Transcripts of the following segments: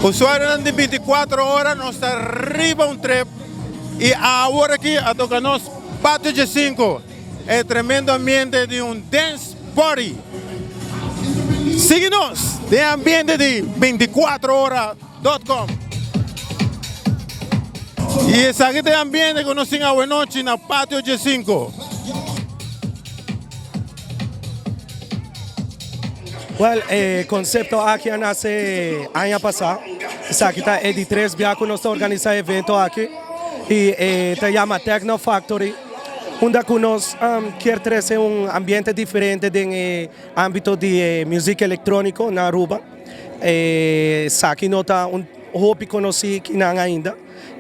Usuarionan di 24 ora nos ta riba un trip y awor aki a toca nos Patio G5, e tremendo ambiente di un dance party. Sigui nos den ambiente di 24ora.com. Y esaki ta e ambiente cu nos tin awenochi na Patio G5. Well, e concepto aki a nace aña pasa. Esaki ta e di tres bia cu nos ta organisa e evento aki. Y e ta yama Techno Factory, unda cu nos kier trece un ambiente diferente den e ambito di e music electronico na Aruba. Esaki no ta un hopi conoci kinan ainda.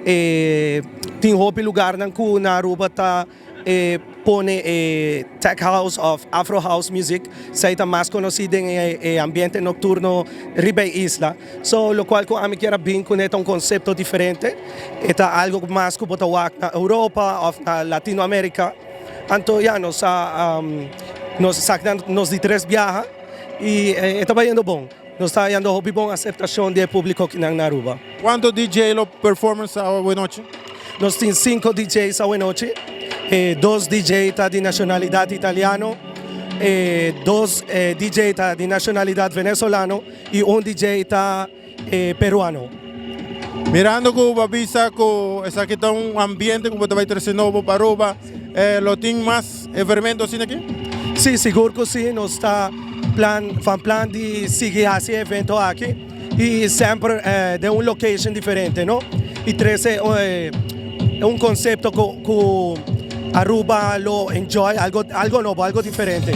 E tin hopi lugarnan cu na Aruba ta. E pone e tech house of afro house music esei ta mas conoci den e ambiente nocturno riba e isla. So locual cu ami kier a bin cune ta un concepto diferente, e ta algo mas cu bo ta wak na Europa of na Latino America. Anto ya nos a nos esaki ta nos di tres biaha y e ta bayendo bon. Nos ta hayando hopi bon aceptacion di e publico kinan na Aruba. Cuanto DJ lo performance awe nochi? Nos tin cinco DJs awe nochi. E dos DJ ta di nacionalidad italiano, e dos DJ ta di nacionalidad venezolano y un DJ ta peruano. Mirando cu bo a bisa cu esaki ta un ambiente cu bo ta bay trece nobo pa Aruba, lo tin mas evermento asina aki? Si, sigur cu si. Nos ta plan van plan di sigui haci e evento aki y semper den un location diferente, no? Y trece un concepto cu Aruba lo enjoy, algo nobo, algo diferente.